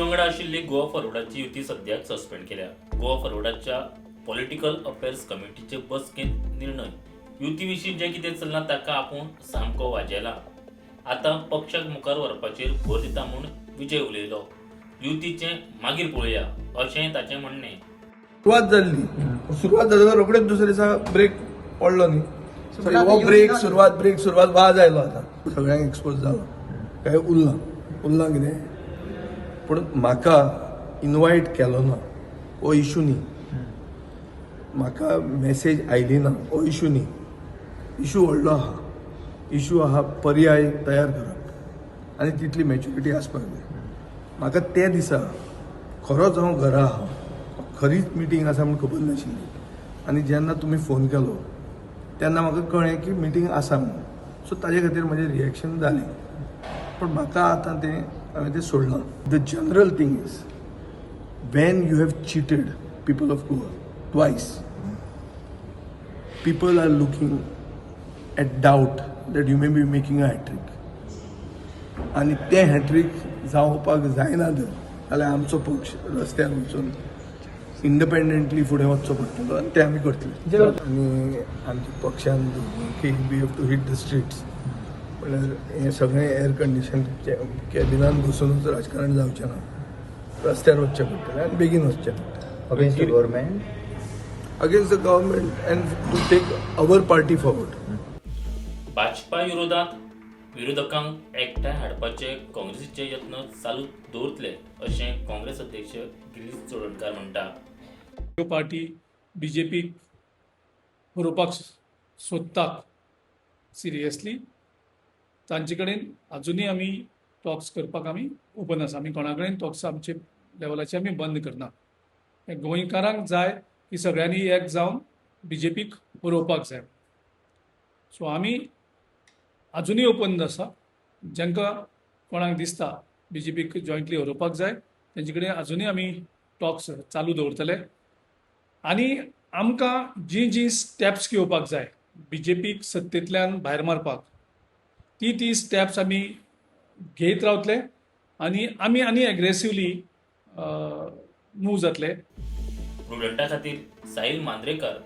वांगडा आशिल्ली गोवा फॉरवर्डाची युती सद्याक सस्पेंड केल्या. गोवा फॉरवर्डाच्या पॉलिटिकल अफेर्स कमिटीचे बसकेंत निर्णय. युती विशीं जें कितें चल्लां ताका आपूण सामको वाजेला. आतां पक्षाक मुखार व्हरपाचेर भर दिता म्हूण विजय उलयलो. युतीचें मागीर पळोवया अशें ताचें म्हणणें. सुरवात जाल्ली, सुरवात जातकच रोखडेच दुसरे दिसा ब्रेक पडलो न्ही. हो ब्रेक सुरवात, ब्रेक सुरवात, वाज आयलो. आतां सगळ्यांक एक्सपोज जालो काय उरलां उरलां कितें? पूण म्हाका इनवायट केलो ना हो इशू न्ही, म्हाका मॅसेज आयली ना हो इशू न्ही. इशू व्हडलो आहा. इशू आहा पर्याय तयार करप आनी तितली मॅच्युरिटी आसपाक जाय. म्हाका त्या दिसा खरोच हांव घरा आहा, खरीच मिटींग आसा म्हूण खबर नाशिल्ली आनी जेन्ना तुमी फोन केलो तेन्ना म्हाका कळ्ळें की मिटींग आसा म्हणून. सो ताजे खातीर म्हजें रिएक्शन जालें, पूण म्हाका आतां तें हांवें तें सोडलां. The general thing is, when you have cheated people of Goa twice, people are looking at doubt that you may be making a hat-trick. आनी तें हॅट्रीक जावपाक जायना तर जाल्यार आमचो पक्ष रस्त्यार वचून इंडिपेंडंटली फुडें वचचो पडटलो आनी तें आमी करतले. आनी आमच्या पक्षान की we have to hit the streets. म्हणल्यार हें सगळें एअर कंडिशन कॅबिनान बसुनूच राजकारण जावचें ना. रस्त्यार वचचें पडटलें आनी बेगीन वचचें पडटलें. Against the government? Against the government and to take our party forward. Bhajpa विरोधात विरोधकांक एकठांय हाडपाचे काँग्रेसीचे यत्न चालू दवरतले अशें काँग्रेस अध्यक्ष गिरीश चोडणकार म्हणटा. ह्यो पार्टी बीजेपीक हरोवपाक सोदतात सिरियसली, तांचे कडेन अजुनूय आमी टॉक्स करपाक आमी ओपन आसा. आमी कोणा कडेन टॉक्स आमचे लेवलाचे आमी बंद करना. गोंयकारांक जाय की सगळ्यांनी एक जावन बीजेपीक हरोवपाक जाय. सो आमी अजुनूय ओपन आसा. जांकां कोणाक दिसता बीजेपीक जॉयंटली हरोवपाक जाय, तेंचे कडेन अजुनूय आमी टॉक्स चालू दवरतले आनी आमकां जी जी स्टेप्स घेवपाक जाय बीजेपीक सत्तेंतल्यान भायर मारपाक, ती ती स्टेप्स आमी घेयत रावतले आनी आमी आनी एग्रेसिवली मूव जातले. प्रुडंटा खातीर साहिल मांद्रेकर.